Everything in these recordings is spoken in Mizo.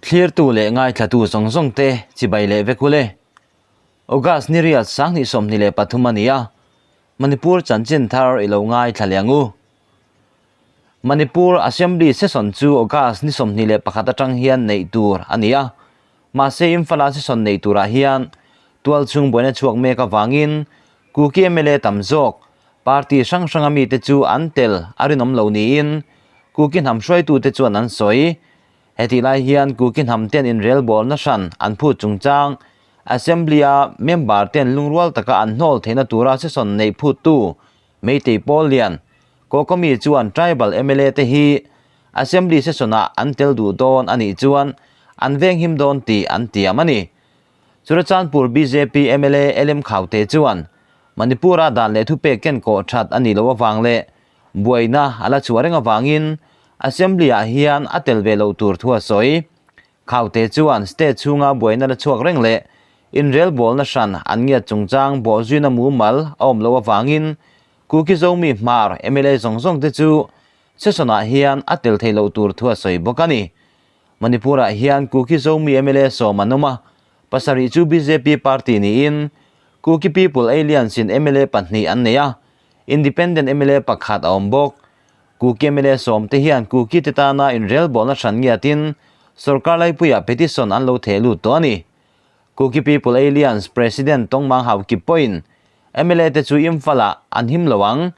Thlirtu leh ngaithlatu zawng zawng te chibai leh vek ule. August ni riat 2023 a ni a, Manipur chanchin thar i lo ngaithla leh ang u. Manipur Assembly Session chu August ni 21 atang hian neih tur a ni a, mahse Imphal-a session neih turah hian tualchhung buaina chhuak mek avangin Kuki mla tam zawk party hrang hranga mite chu an tel a rinawm lo niin Kuki hnam hruaitute chuan an sawi. Hetih lai hian Kuki hnam ten inrelbawlna hran an phut chungchang Assembly-a member ten lungrual taka an hnawl theihna tura session neih phuttu Meitei Pawl Lian Kokomi chuan Tribal mla te hi Assembly session-ah an tel duh dawn a nih chuan an venghim dawn tih an tiam a ni. Churachandpur bjp mla LM Khaute chuan Manipur-a dan leh thupek ken kawh that a nih loh avang leh buaina a la chhuah reng avangin Assembly-ah hian a tel ve loh tur thu a sawi. Khaute chuan state chhunga buaina la chhuak reng leh inrelbawlna hran an ngiat chungchang bawhzuina mumal a awm loh avangin Kuki Zomi Hmar mla zawng zawng te chu session-ah hian a tel theih loh tur thu a sawi bawk a ni. Manipur-ah hian Kuki Zomi mla sawm an awm a, pasarih chu bjp party niin Kuki People Alliance-in mla pahnih an nei a, Independent mla pakhat a awm bawk. Kuki mla sawm te hian Kuki te tana inrelbawlna hran ngiatin sorkar laipuiah petition an lo theh lut tawh a ni. Kuki People Alliance President Tongmang Haokip pawhin mla te chu Imphal-ah an him lo ang.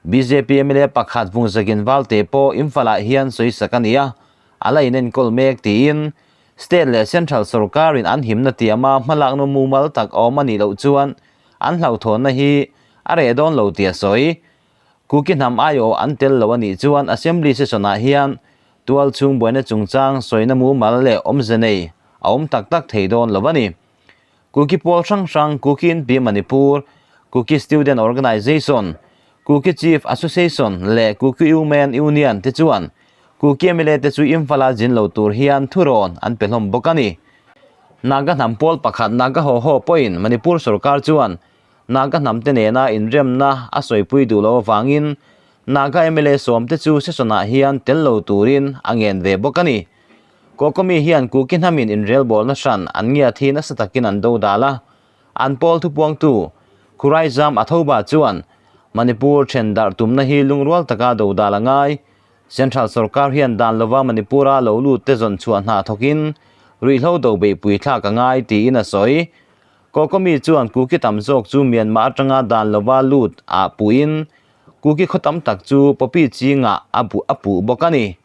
Bjp mla pakhat Vungzakin Valte pawh Imphal-ah hian sawisak a ni a, a la inenkawl mek tiin State leh Central sorkarin an himna tiama hmalakna mumal tak a awm a nih loh chuan an hlauhthawnna hi a reh dawn lo tih a sawi. Kuki hnam aiawh an tel lo a nih chuan Assembly session-ah hian tual chhung buaina chungchang sawina mumal leh awmze nei a awm tak tak thei dawn lo a ni. Kuki pawl hrang hrang Kuki Inpi Manipur, Kuki Student Organization, Kuki Chief Association leh Kuki Women Union te chuan Kuki mla te chu Imphal-a zin lo tur hian thurawn an pe hlawm bawk a ni. Naga hnam pawl pakhat Naga Ho Ho pawhin Manipur sorkar chuan Naga hnam te nena inremna a sawipui duh loh avangin Naga mla sawm te chu session-ah hian tel lo turin a ngen ve bawk a ni. Kokomi hian Kuki hnamin inrelbawlna hran an ngiat hi nasa takin an do dal a, an pawl thupuangtu Khuraizam Athoba chuan Manipur then darh tumna hi lungrual taka do dal a ngai. Central sorkar hian dan lova Manipur-a lo lut te zawn chhuah hna thawkin ruihhlo do beihpui thlak a ngai tiin a sawi. Kokomi chuan Kuki tam zawk chu Myanmar atanga dan lova lut ah puhin Kuki khaw tam tak chu poppy chingah a puh bawk a ni.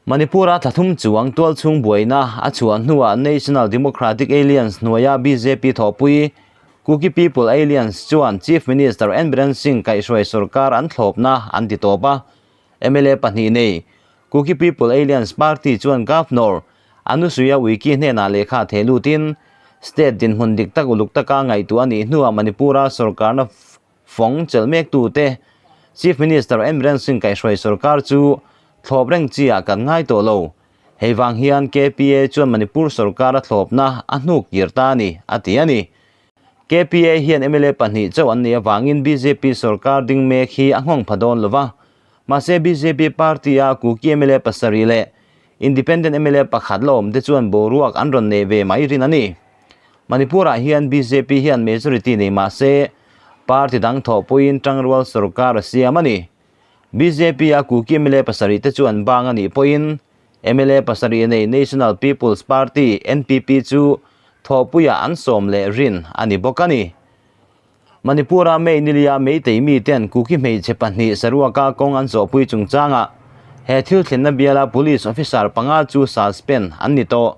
Manipur-a thlathum chuang tualchhung buaina a chhuah hnuah National Democratic Alliance hnuaia bjp thawhpui Kuki People Alliance chuan Chief Minister N Biren Singh kaihhruai sorkar an thlawpna an ti tawp a. Mla pahnih nei Kuki People Alliance party chuan Governor Anusuiya Uikey hnenah lehkha theh lutin state dinhmun dik tak uluk taka ngaihtuah a nih hnuah Manipur-a sorkarna Fawng chelh mektute Chief Minister N Biren Singh kaihhruai sorkar chu thlawp reng chi ah kan ngai tawh lo. Hei vang hian KPA chuan Manipur sorkar a thlawpna a hnuk kir ta a ni, a ti a ni. KPA hian mla pahnih chauh an nih avangin bjp sorkar ding mek hi a nghawng pha dawn lo va. Mahse bjp party a Kuki mla pasarih leh Independent mla pakhat la awm te chuan boruak an rawn nei ve mai rin a ni. Manipur-ah hian bjp hian majority nei mah se party dang thawhpuiin tangrual sorkar a siam a ni. Bjp-a Kuki mla pasarih te chuan bang a nih pawhin mla pasarih nei National People's Party, NPP, chu thawhpuiah an sawm leh rin a ni bawk a ni. Manipur-a May nilia Meitei miten Kuki hmeichhe pahnih saruaka kawng an zawhpui chungchangah he thil thlenna biala Police officer panga chu suspend an ni tawh.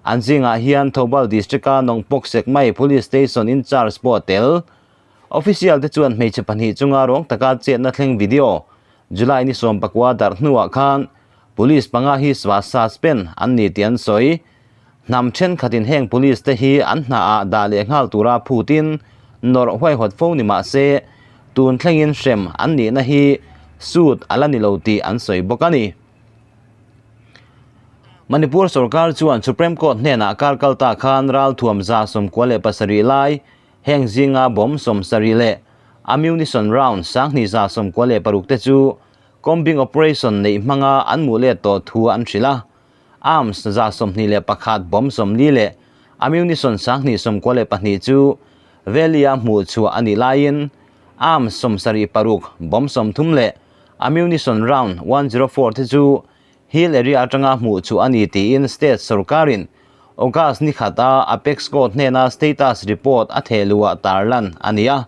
An zingah hian Thoubal District-a Nongpok Sekmai Police Station in charge pawh a tel. Official te chuan hmeichhe pahnih chunga ruang taka chetna thleng video July ni 19 darh hnuah khan Police panga hi suspend an ni tih an sawi. Hnam thenkhatin heng police te hi an hnaah dah leh nghal tura phutin nawrh huaihawt fo ni mah se, tun thlengin hrem an nihna hi suit a la ni lo tih an sawi bawk a ni. Manipur sorkar chuan Supreme Court hnenah kar kal ta khan ralthuam 97 lai, heng zinga bomb 70 leh ammunition round 2196 te chu combing operation neih hmanga an hmuh let tawh thu an hrilh a. Arms 121, bomb 40 leh ammunition 292 chu Valley-a hmuh chhuah a nih laiin Arms 76, bomb 30 leh ammunition round 104 te chu Hill area atanga hmuh chhuah a ni tiin state sorkarin August ni khata Apex Court hnena status report a thehluah tarlan a ni a.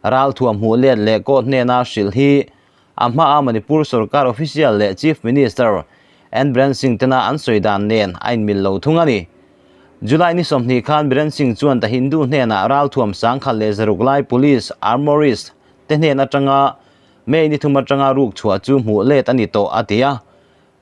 Ralthuam hmuh let leh court hnena hrilh hi a hmaa Manipur sorkar official leh Chief Minister N Biren Singh tena an sawi dan nen a inmil lo thung a ni. July ni 20 khan Biren Singh chuan The Hindu hnenah ralthuam 1106 lai police armorist te hnen atanga May ni thum atanga ruk chhuah chu hmuh let a ni tawh a ti a.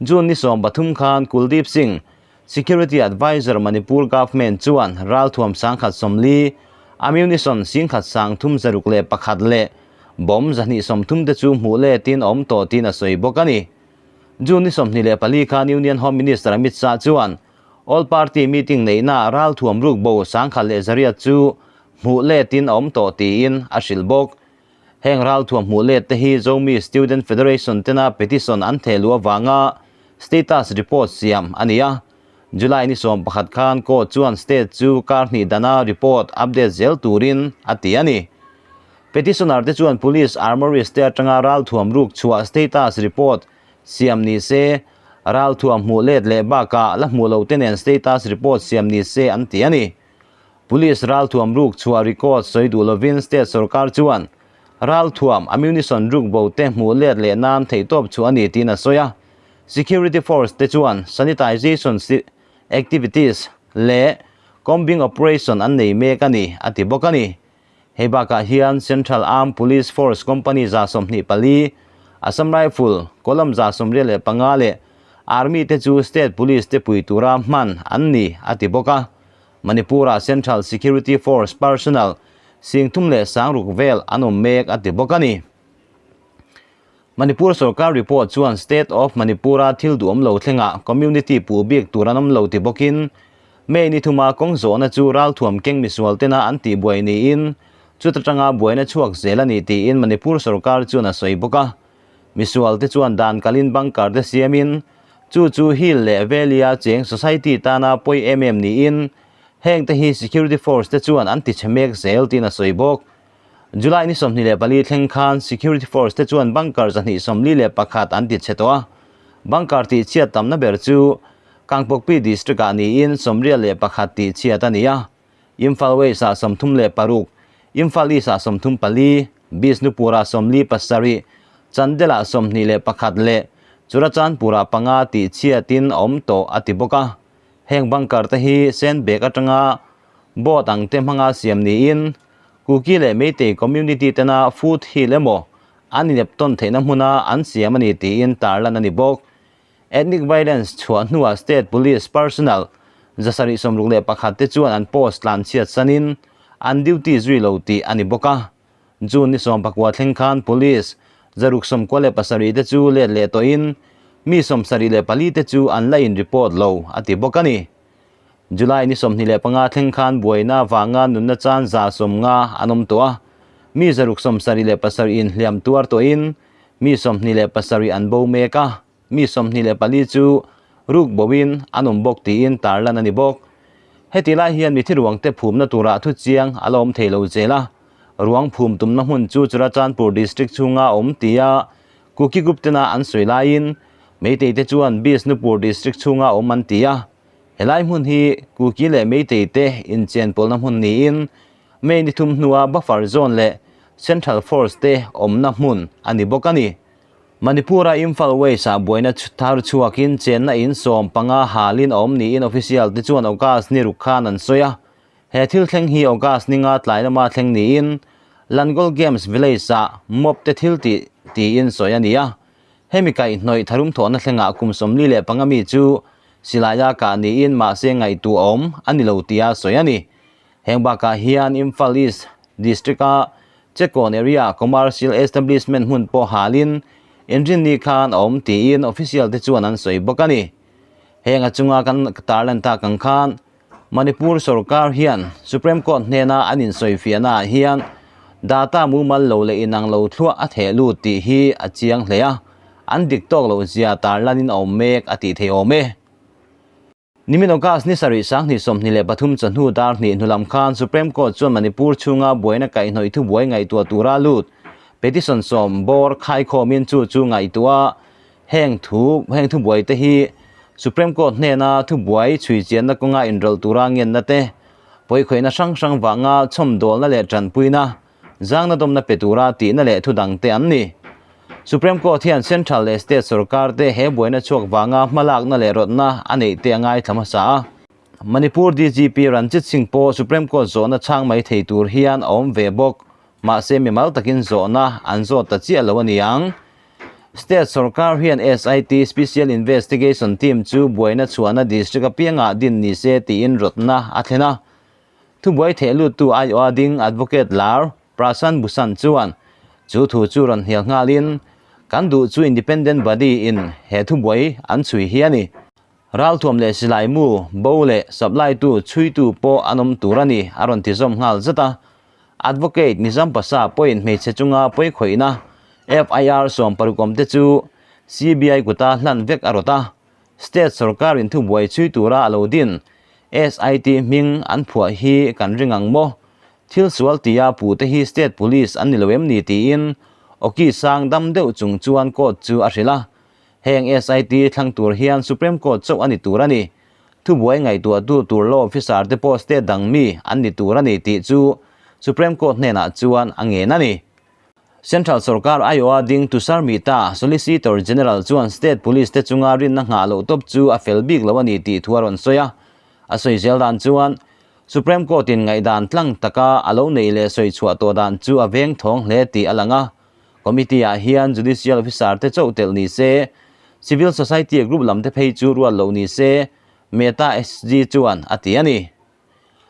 June ni 13 khan Kuldeep Singh, Security Adviser Manipur Government chuan ralthuam 1040, ammunition 1361 leh bomb 230 te chu hmuh letin a awm tawh tiin a sawi bawk a ni. June ni 24 khan Union Home Minister Amit Shah chuan All Party meeting neihnaah ralthuam ruk bo 1800 chu hmuh letin a awm tawh tiin a hrilh bawk. Heng ralthuam hmuh let te hi Zomi Student Federation tena petition an theh luh avanga status report siam a ni a. July ni 11 khan court chuan state chu kar hnih dana report update zel turin a ti a ni. Petitioner te chuan police armories te atanga ralthuam ruk chhuah status report siam ni se, ralthuam hmuh let leh bakah la hmuh loh te nen status report siam ni se an ti a ni. Police ralthuam ruk chhuah record sawi duh lovin state sorkar chuan ralthuam ammunition ruk bo te hmuh let leh nan theihtawp chhuah a ni tiin a sawi a. Security force te chuan sanitization activities leh combing operation an nei mek a ni a ti bawk a ni. Hei bakah hian Central Armed Police Force Company 24, Assam Rifle Column 85 leh Army te chu state police te pui tura hman an ni a ti bawk a. Manipur-ah Central Security Force personnel 36,000 vel an awm mek a ti bawk a ni. Manipur sorkar report chuan State of Manipur-a thil duhawm lo thlengah community puh bik tur an awm lo ti bawkin May ni thuma kawng zawhna chu ralthuam keng misual tena an tihbuai niin chuta tanga buaina chhuak zel a ni tiin Manipur sorkar chuan a sawi bawk a. Misual te chuan dan kalin bunker te siamin chu chu Hill leh Valley-a cheng society tana pawi em em niin heng te hi security force te chuan an tichhe mek zel tiin a sawi bawk. July ni 24 thleng khan security force te chuan bunker 241 an tichhe tawh a. Bunker tihchhiat tamna ber chu Kangpokpi district-ah niin 81 tihchhiat a ni a. Imphal West-ah 36, Imphal East-ah 34, Bishnupur-ah 47, Chandel-ah 21 leh Churachandpur-ah panga tih chhiatin a awm tawh a ti bawk a. Heng bunker te hi sandbag atanga boat ang te hmanga siam niin Kuki leh Meitei community tena foot hill emaw an inep tawn theihna hmuna an siam a ni tiin tarlan a ni bawk. Ethnic violence chhuah hnuah state police personnel 761 te chuan an post tlan chhiat sanin an duty zui lo tih a ni bawk a. June ni 19 thleng khan police 697 te chu let leh tawhin mi 74 te chu an la in report lo a ti bawk a ni. July ni 25 thleng khan buaina avanga nunna chan 150 an awm tawh a, mi 677 in hliam tuar tawhin mi 27 an bo mek a, mi 24 chu ruk boin an awm bawk tiin tarlan a ni bawk. Heti lai hian mithi ruang te phumna turah thu chiang a la awm thei lo zel a, ruang phum tumna hmun chu Churachandpur district chhunga awm tia Kuki group tena an sawi laiin Meitei te chuan Bishnupur district chhunga awm an ti a. Helai hmun hi Kuki leh Meitei te inchenpawlna hmun niin May ni thum hnua buffer zone leh Central Force te awmna hmun a ni bawk a ni. Manipur-a Imphal West-ah buaina thar chhuakin chenna in 15 halin a awm niin official te chuan August ni ruk khan an sawi a. He thil thleng hi August ni nga tlai lama thleng niin Langol Games Village-ah mob te thil tih tiin sawi a ni a. Hemi kaihhnawih tharum thawhna thlengah kum 45 mi chu silaia kah niin mahse ngaihtuah awm a ni lo tia sawi a ni. Heng bakah hian Imphal East District-a Chekawn area commercial establishment hmun pawh halin inrinni khan a awm tiin official te chuan an sawi bawk a ni. Heng a chunga kan tarlan tak ang khan Manipur sorkar hian Supreme Court hnena an insawifiahnaah hian data mumal lo leh inang lo thluah a theh lut tih hi a chiang hle a, an dik tawk loh zia tarlanin a awm mek a tih thei awm e. Nimin August ni sarih 2023 chawhnu dar hnih hnu lam khan Supreme Court chuan Manipur chhunga buaina kaihhnawih thubuai ngaihtuah tura lut petition sawm bawr khaikhawmin chu chu ngaihtuah a, heng thu heng thubuai te hi Supreme Court hnena thubuai chhui chianna kawnga inrawlh tura ngenna te, pawikhawihna hrang hrang vanga chhawmdawlna leh tanpuina Zangna dawmna pe tura tihna leh thu dangte an ni. Supreme Court hian Central leh State sorkar te he buaina chhuak vanga hmalakna leh rawtna a neih te a ngaithla hmasa a. Manipur DGP Ranjit Singh pawh Supreme Court zawhna chhang mai thei tur hian a awm ve bawk. Mahse mimal takin zawhna an zawt ta chiah lo a ni ang. State sorkar hian SIT, Special Investigation Team, chu buaina chhuahna district apiangah din ni se tiin rawtna a thlen a. Thubuai theh luttu aiawha ding Advocate lar Prashant Bhushan chuan chu thu chu rawn hnial nghalin, Kan duh chu independent body in he thubuai an chhui hi a ni. Ralthuam leh silai mu, bo leh supply tu chhuitu pawh an awm tur a ni, a rawn ti zawm nghal zat a. Advocate Nizam Pasha pawhin hmeichhe chunga pawikhawihna FIR 60 awmte chu CBI kuta hlan vek a rawt a. State sorkar in thubuai chhui tura a lo din SIT hming an phuah hi kan ring ang maw? Thil sual tia pute hi state police an ni lo em ni tiin awki sang dam deuh chung chuan court chu a hrilh a. Heng SIT thlang tur hian Supreme Court chauh a ni tur a ni. Thubuai ngaihtuahtu tur law officer te pawh state dang mi an ni tur a ni tih chu Supreme Court hnenah chuan a ngen a ni. Central sorkar aiawha ding Tushar Mehta, Solicitor General chuan State Police te chunga rinna nghah loh tawp chu a fel bik lo a ni tih thu a rawn sawi a. A sawi zel dan chuan, Supreme Court in ngaihdan tlang taka a lo neih leh sawi chhuah tawh dan chu a veng thawng hle tih a lang a. Committee ah hian Judicial Officer te chauh telh ni se, Civil Society group lam te phei chu ruat loh ni se, Mehta SG chuan a ti a ni.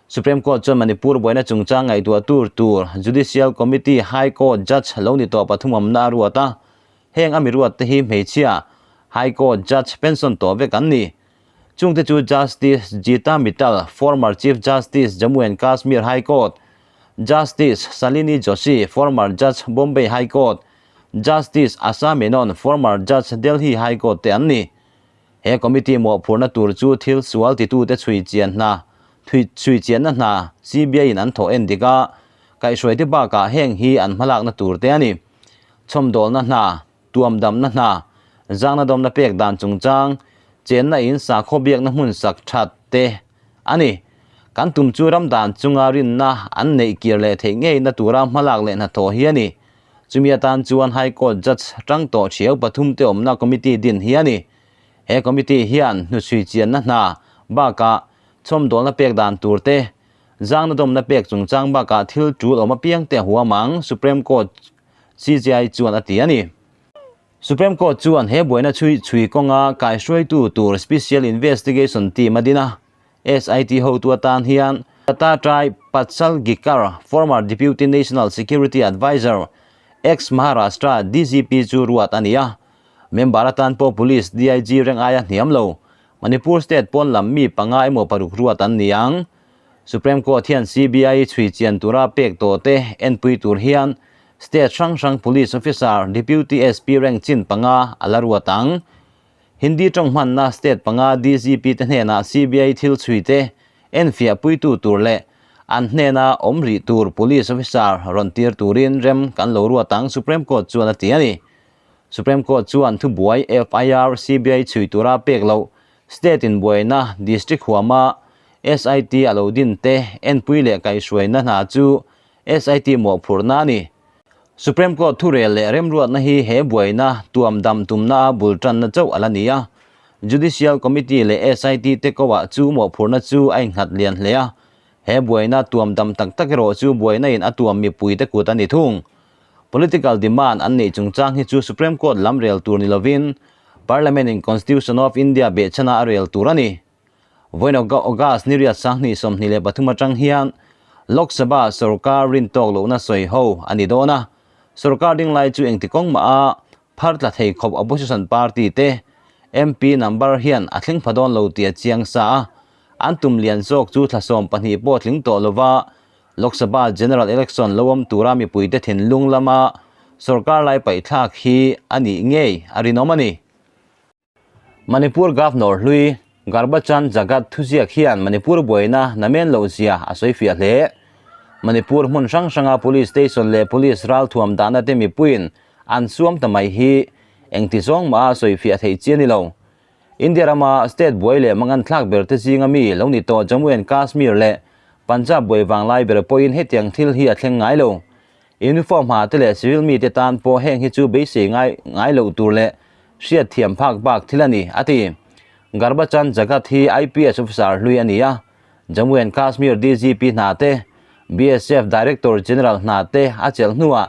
Supreme Court chuan Manipur buaina chungchang ngaihtuah tur tur Judicial Committee High Court Judge lo ni tawh pathum awmna a ruat a, heng a mi ruat te hi hmeichhia High Court Judge pension tawh vek an ni. Chungte chu Justice Gita Mittal, former Chief Justice Jammu and Kashmir High Court, Justice Shalini Joshi, former Judge Bombay High Court, Justice Asha Menon, former Judge Delhi High Court te an ni. He committee mawhphurhna tur chu thil sual titute chhui chian hna, chhui chianna hna CBI in an thawh en dik a, kaihhruaite bakah heng hi an hmalakna tur te a ni. Chhawmdawlna hna, tuamdamna hna, zangna dawmna pek dan chungchang, chenna in sakhaw biakna hmun sak that te a ni. Kan tum chu ram dan chunga rinna an neih kir leh theih ngeina tura hmalak leh hnathawh hi a ni. Chumi atan chuan High Court Judge tang tawh thiau pathum te awmna committee din hi a ni. He committee hian hnuchhui chianna hna bakah chhawmdawlna pek dan tur te, zangna dawmna pek chungchang bakah thil tul awm apiang te a huam ang, Supreme Court CJI chuan a ti a ni. Supreme Court chuan he buaina chhui chhui kawnga kaihruaitu tur Special Investigation Team a din a. SIT hotu atan hian Dattatray Padsalgikar, former Deputy National Security Adviser, ex-Maharashtra DGP chu ruat a ni a. Member atan pawh Police DIG reng aia hniam lo, Manipur State pawn lam mi panga emaw paruk ruat an ni ang. Supreme Court hian CBI chhui chian tura pek tawh te enpui tur hian State hrang hrang Police Officer, Deputy SP rank chin panga a la ruat ang. Hindi tawng hmanna state panga DGP te hnenah CBI thil chhui te enfiah puitu tur leh an hnena awm rih tur police officer rawn tir turin rem kan lo ruat ang Supreme Court chuan a ti a ni. Supreme Court chuan thubuai FIR CBI chhui tura pek loh state in buaina district huama SIT a lo din te enpui leh kaihhruaina hna chu SIT mawhphurhna a ni. Supreme Court thurel leh remruatna hi he buaina tuam dam tumna a bul tanna chauh a la ni a. Judicial Committee leh SIT te koah chu mawhphurhna chu a innghat lian hle a. He buaina tuam dam tak tak erawh chu buaina in a tuam mipui te kut a ni thung. Political demand an neih chungchang hi chu Supreme Court lam rel tur ni lovin Parliament in Constitution of India behchhana a rel tur a ni. Vawiin August ni riat 2023 atang hian Lok Sabha sorkar rin tawk lohna sawi ho a ni dawn a. Sorkar ding lai chu engti kawng mah a phar tla thei khawp opposition party te MP number hian a thleng pha dawn lo tih a chiang sa a. An tum lian zawk chu thla 12 pawh tling tawh lova Lok Sabha General Election lo awm tura mipuite thinlung lama sorkar lai paihthlak hi a nih ngei a rinawm a ni. Manipur Governor hlui Garbachan Jagat thuziak hian Manipur buaina namen loh zia a sawi fiah hle. Manipur hmun hrang hranga Police Station leh Police ralthuam dahna te mipuiin an suam ta mai hi engti zawng mah a sawi fiah theih chi a ni lo. India rama state buai leh mangan thlak ber te zinga mi lo ni tawh Jammu and Kashmir leh Punjab buai vanglai ber pawhin hetiang thil hi a thleng ngai lo. Uniform ha te leh civil mite tan pawh heng hi chu beisei ngai ngai loh tur leh hriat thiam phak bak thil a ni, a ti. Garbachan Jagat hi IPS officer hlui a ni a, Jammu and Kashmir DGP hna te, BSF Director General hna te a chelh hnuah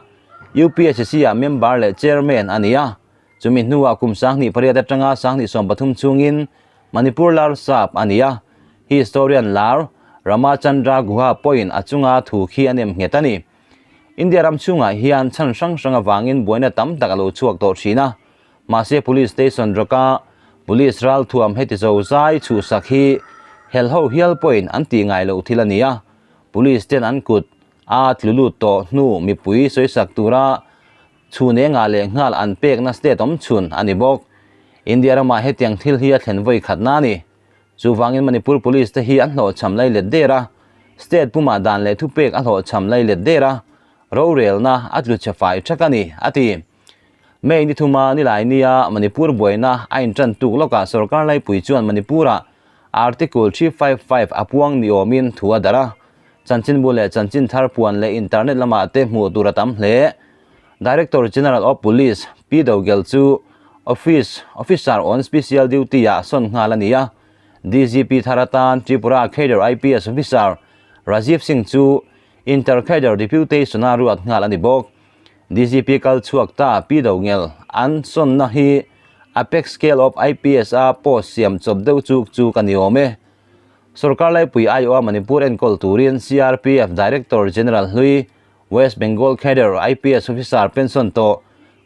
UPSC-ah member leh chairman a ni a. Chumi hnuah kum 28 atanga 23 chungin Manipur lar sap a ni a, historian lar Ramachandra Guha pawhin a chunga thu khi a nem nghet a ni. India ram chhungah hian chhan hrang hrang avangin buaina tam tak a lo chhuak tawh thin a, mahse Police Station rawka Police ralthuam heti zo zai chhuhsak hi helho hial pawhin an tih ngai loh thil a ni a, Police ten an kut a tlu lut tawh hnu mipui sawisak tura Chhun engah leh nghal an pekna state awm chhun a ni bawk. India ramah hetiang thil hi a thlen vawi khatna a ni. Chuvangin Manipur Police te hi an hlawhchham lai let der a, state pumah dan leh thupek a hlawhchham lai let der a, rorelna a tlu chhe fai thak a ni, a ti. May ni thuma nilai nia Manipur buaina a intan tuk lawkah sorkar laipui chuan Manipur-ah Article 355 a puang ni awmin thu a darh a. Chanchinbu leh chanchin thar puan leh internet lamah te hmuh tur a tam hle. Director General of Police Pi Dogel chu Office Officer on Special Duty ah sawn nghal a ni a. DGP thar atan Tripura Cadre IPS Officer Rajiv Singh chu Inter Cadre Deputation a ruat nghal a ni bawk. DGP kal chhuak ta Pi Dogel an sawnna hi Apex Scale of IPS a post siam chawp deuh chuk chu ka ni awm e. Sorkar laipui aiawha Manipur enkawl turin CRPF Director General hlui, West Bengal Cadre IPS Officer pension tawh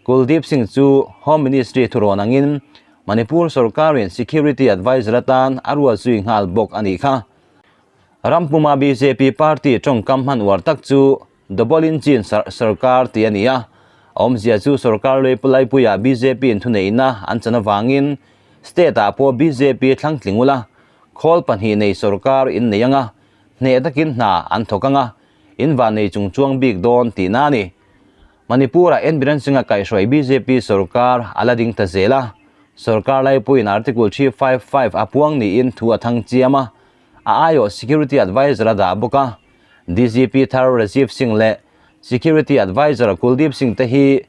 Kuldeep Singh chu Home Ministry thurawn angin Manipur sorkarin Security Adviser atan a ruat zui nghal bawk a nih kha. Rampuma bjp party tawngkam hman uar tak chu Double Engine Sarkar tih a ni a, a awmzia chu sorkar laipuiah bjp in thuneihna an chan avangin state ah pawh bjp thlang tling ula, khawl pahnih nei sorkar in nei anga, hneh takin hna an thawk anga, in van nei chung chuang bik dawn tihna a ni. Manipur-ah N Biren Singh-a kaihhruai bjp sorkar a la ding ta zel a, sorkar laipuiin Article 355 a puang niin thu a thang chiam a, a aiawh Security Adviser a dah bawk a. DGP thar Rajiv Singh leh Security Adviser Kuldeep Singh te hi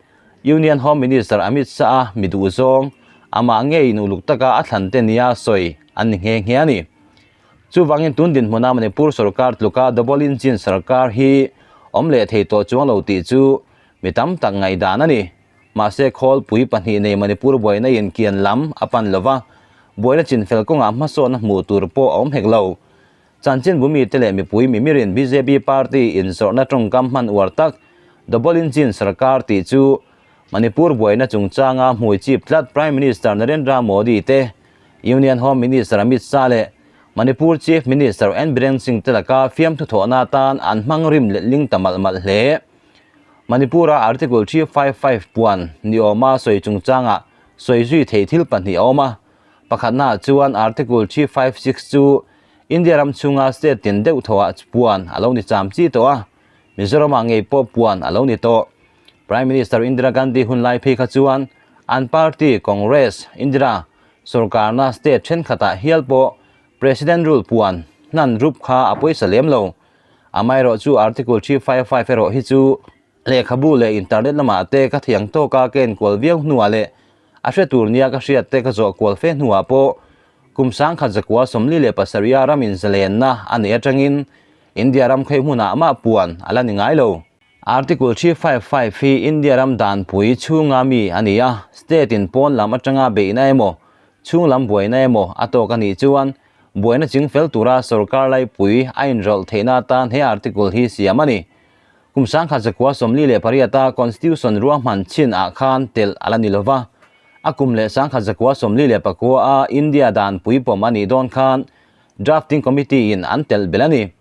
Union Home Minister Amit Shah-a mi duh zawng, amah ngeiin uluk taka a thlan te nia sawi an ni nghe nghe a ni. Chuvangin tun dinhmuna Manipur sorkar tluka double engine sarkar hi awm leh thei tawh chuang lo tih chu mi tam tak ngaihdan a ni. Mahse khawlpui pahnih nei Manipur buaina in kian lam a pan lova, buaina chinfel kawngah hmasawnna hmuh tur pawh a awm hek lo. Chanchin bumite leh mipui mimirin bjp party inzawrhna tawngkam hman uar tak Double Engine Sarkar tih chu Manipur buaina chungchanga hmui chip tlat Prime Minister Narendra Modi te, Union Home Minister Amit Shah leh Manipur Chief Minister N Biren Singh te laka fiamthu thawhna atan an hmang rim letling ta malh malh hle. Manipur-a Article 355 puan ni awma sawi chungchangah sawi zui thei thil pahnih a awm a. Pakhatnaah chuan Article 356 chu India ram chhunga state tin deuh thawhah puan a lo ni cham chi tawh a, Mizoramah ngei pawh puan a lo ni tawh. Prime Minister Indira Gandhi hun lai phei kha chuan an party Congress, Indira, sorkarna state thenkhatah hial pawh President rule puan hnan rup kha a pawisa lem lo. Amaherawh chu Article 355 erawh hi chu Lehkhabu leh internet lamah te ka thiang tawk a ka enkual viau hnuah leh a hre tur nia ka hriat te ka zawh kual fe hnuah pawh kum 1947 a ram inzalenna a neih atangin India ram khawi hmunah mah puan a la ni ngai lo. Article 355 hi India ram danpui chhunga mi a ni a, state in pawn lam atanga beihna emaw chhung lam buaina emaw a tawk a nih chuan buaina chingfel tura sorkar laipui a inrawlh theihna atan he article hi siam a ni. Kum 1948 a Constitution ruahman chin ah khan telh a la ni lova, a kum leh 1949 a India dan puipawm a nih dawn khan Drafting Committee in an telh belh a ni.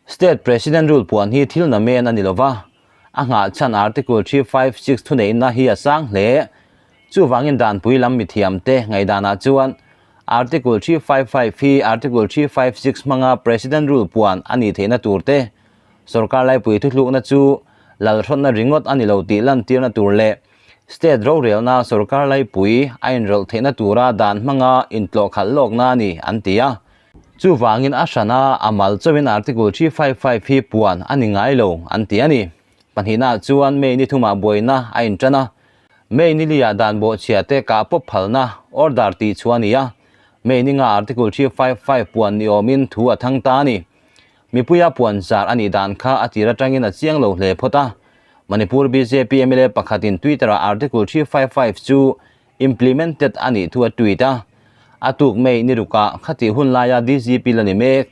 State President rule puan hi thil namen a ni lova, a nghah chhan Article 356 thuneihna hi a sang hle. Chuvangin danpui lam mithiamte ngaihdanah chuan Article 355 hi Article 356 hmanga President Rule puan a nih theihna tur te, Sorkar laipui thuthlukna chu lalhrawtna ringawt a ni lo tih lantirna tur leh State rorelna sorkar laipui a inrawlh theihna tura dan hmanga intlawhkhalh lawkna a ni an ti a. Chuvangin a hrana a mal chauhin Article 355 hi puan a ni ngai lo an ti a ni. Pahnihnaah chuan May ni thumah buaina a intan a, May ni liah dan bawhchhia te kah pawp phalna order tih chhuah a ni a, May ni nga Article 355 puan ni awmin thu a thang ta a ni. Mipuia puan zar a nih dan kha a tir atangin a chiang lo hle phawt a. Manipur bjp mla pakhatin Twitter-ah Article 355 chu implemented a nih thu a tweet a. A tuk May ni rukah khatih hun laia DGP la ni mek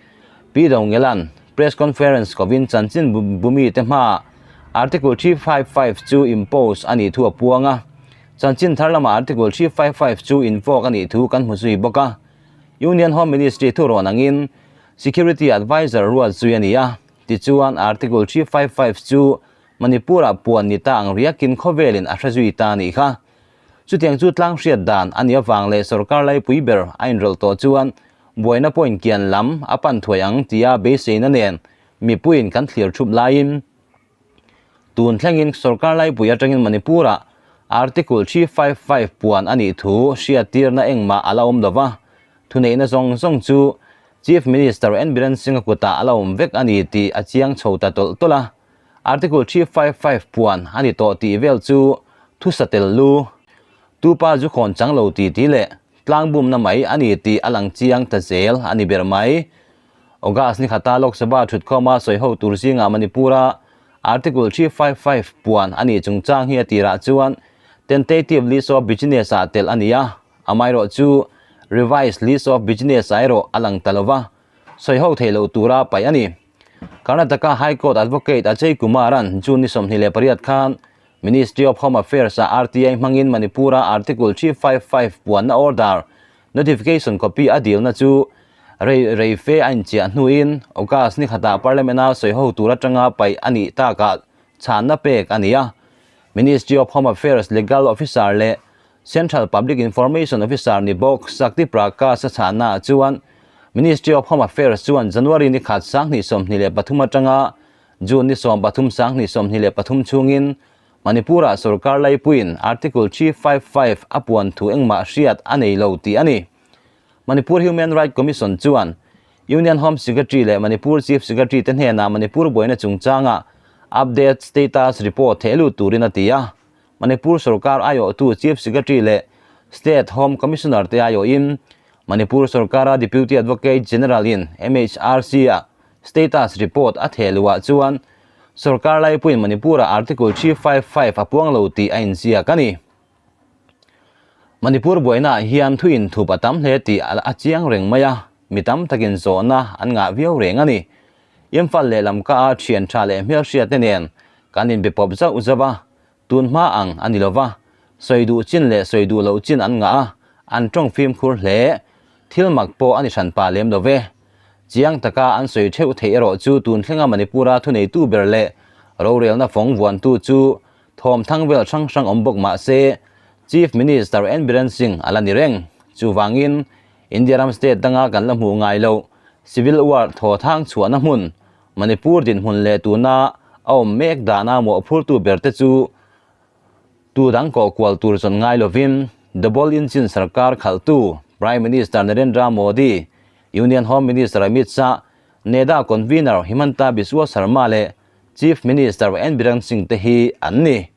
Pi Dongelan press conference kovin chanchin bumi te hmaah Article 355 chu impose a nih thu a puang a. Chanchin thar lamah Article 355 chu invoke a nih thu kan hmu zui bawk a. Union Home Ministry thurawn angin Security Adviser ruat zui a ni a, tichuan Article 355 chu Manipur-ah puan ni ta ang riakin khawvelin a hre zui ta a nih kha. Chutiang chu tlang hriat dan a nih avang leh sorkar laipui ber a inrawlh tawh chuan buaina point kian lam a pan thuai ang tia beiseina nen mipuiin kan thlir thup laiin tun thlengin sorkar laipui atangin Manipur-ah Article 355 puan a nih thu hriattirna engmah a la awm lo va, Thuneihna zawng zawng chu Chief Minister N Biren Singh-a kutah a la awm vek a ni tih a chiang chho ta tawlh tawlh a. Article 355 puan a ni tawh tih vel chu thusa tel lu, tupa zu khawn chang lo ti ti leh tlangbumna mai a ni tih a lang chiang ta zel a ni ber mai. August ni khata Lok Sabha thutkhawma sawi ho tur zingah Manipur-a Article 355 puan a nih chungchang hi a tirah chuan Tentative List of Business-ah telh a ni a. Amaherawh chu Revised List of Business ah erawh a lang ta lova, sawi ho theih loh tura paih a ni. Karnataka High Court Advocate Ajay Kumar-a'n June ni 28 khan Ministry of Home Affairs ah RTI hmangin Manipur-a Article 355 puanna order notification copy a dilna chu rei rei fe a inchiah hnuin August ni khatah Parliament-a sawi ho tur atanga paih a nih takah chhanna pek a ni a. Ministry of Home Affairs Legal Officer leh Central Public Information Officer ni bawk Shakti Prakash a chhahnaah chuan Ministry of Home Affairs chuan January ni khat 2023 atanga June ni 13 2023 chhungin Manipur-ah sorkar laipuiin Article 355 a puan thu engmah hriat a nei lo tih a ni. Manipur Human Right Commission chuan Union Home Secretary leh Manipur Chief Secretary te hnenah Manipur buaina chungchanga update status report thehlut turin a ti a. Manipur sorkar aiawhtu Chief Secretary leh State Home Commissioner te aiawhin Manipur sorkara Deputy Advocate General-in MHRC-a status report a theh luhah chuan sorkar laipuiin Manipur-ah Article 355 a puang lo tih a inziak a ni. Manipur buainaah hian thu inthup a tam hle tih a chiang reng mai a, mi tam takin zawhna an ngah viau reng a ni. Imphal leh Lamka-a thian tha leh hmelhriat te nen kan inbe pawp zauh zauh a, tun hma ang a ni lova, sawi duh chin leh sawi duh loh chin an ngah a, an tawng fimkhur hle. Thil mak pawh a ni hran pah lem lo ve. Chiang taka an sawi theuh theih erawh chu tun thlenga Manipur-a thuneitu ber leh rorelna fawng vuantu chu thawm thang vel hrang hrang awm bawk mah se, Chief Minister N Biren Singh a la ni reng. Chuvangin, India ram state danga kan la hmuh ngai loh Civil War thaw thang chhuahna hmun Manipur dinhmun leh tuna a awm mek dana mawhphurtu ber te chu tu dang kawh kual tur zawn ngai lovin Double Engine sarkar khalhtu Prime Minister Narendra Modi, Union Home Minister Amit Shah, NEDA Convener Himanta Biswa Sarma leh Chief Minister N Biren Singh te hi an ni.